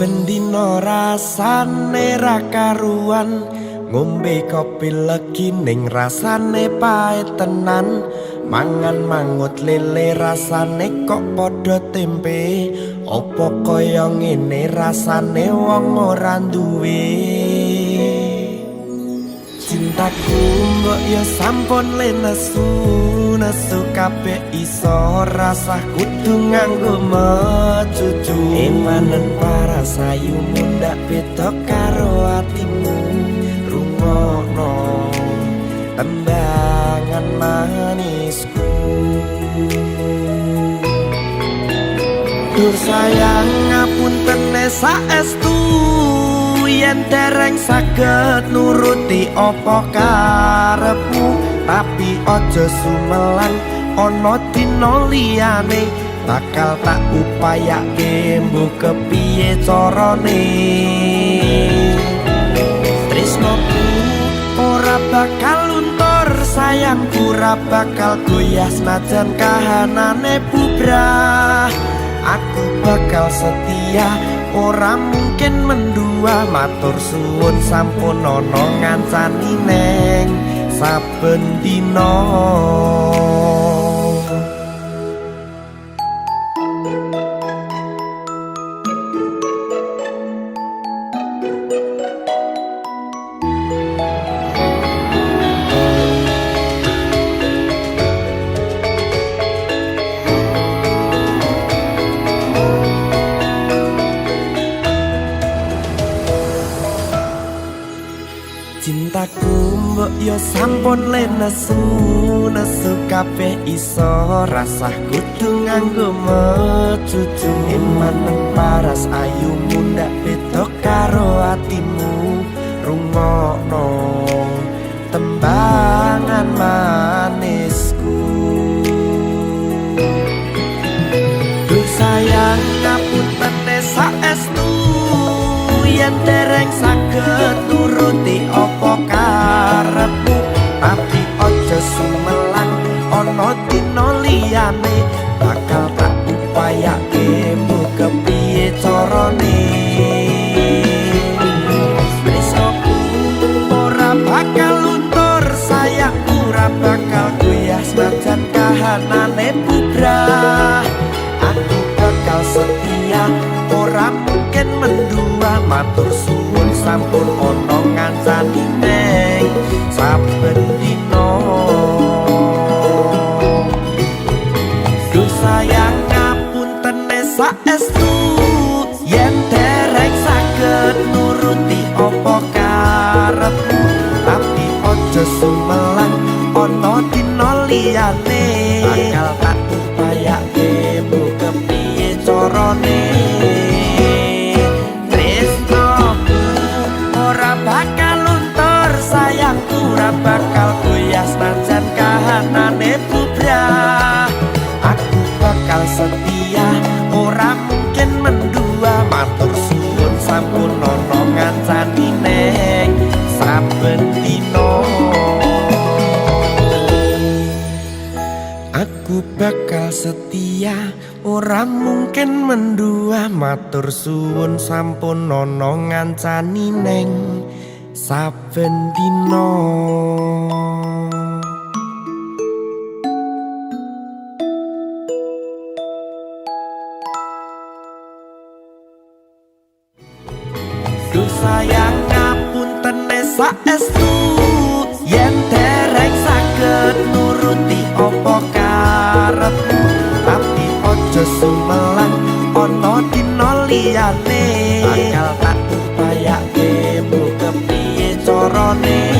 Saben dina rasane ra karuan, ngombe kopi legi ning rasane pahit tenan, mangan mangut lele rasane kok padha tempe, apa kaya ngene rasane wong ora duwe. Cintaku mbok yo sampun le nesu, nesu kabeh iso rasah kudu nganggo mecucu. Emanen para sayu mundak beda karo atimu, rungokno tembangan manisku. Dur sayang ngapuntene saestu, yen dereng saged nuruti apa karepmu, tapi aja sumelang ana dina liyane bakal tak upayake mbuh kepiye carane. Tresnoku ora bakal luntur, sayangku ora bakal goyah senajan kahanane bubrah. Aku bakal setia ora mungkin mendua, matur suwun sampun ana ngancani neng saben dina. Cintaku mbok yo sampun le nesu, nesu kabeh iso rasah kudu nganggo mecucu. Emanen paras ayu mundak beda karo atimu, rungokno tembangan manisku. Duh sayang ngapuntene saestu, yen dereng saged nuruti apa karepmu, tapi aja sumelang ana dina liyane bakal tak upayake mbuh kepiye carane. Tresnoku ora bakal luntur, sayangku ora bakal goyah senajan kahanane bubrah. Aku bakal setia ora mungkin mendua, matur suwun sampun ana ngancani neng saben dina. Duh sayang ngapuntene saestu, yen dereng saged nuruti apa karepmu, tapi aja sumelang ana dina liyane bakal tak upayake mbuh kepiye carane. Tresnoku ora bakal luntur, sayangku ora bakal goyah senajan kahanane bubrah. Aku bakal setia ora mungkin mendua, matur suwun sampun ana ngancani neng saben dina. Aku bakal setia ora mungkin mendua, matur suwun sampun ana ngancani neng saben dina. Duh sayang ngapuntene saestu, yen dereng saged nuruti apa karepmu, tapi aja sumelang ana dina liyane bakal tak upayake mbuh kepiye carane.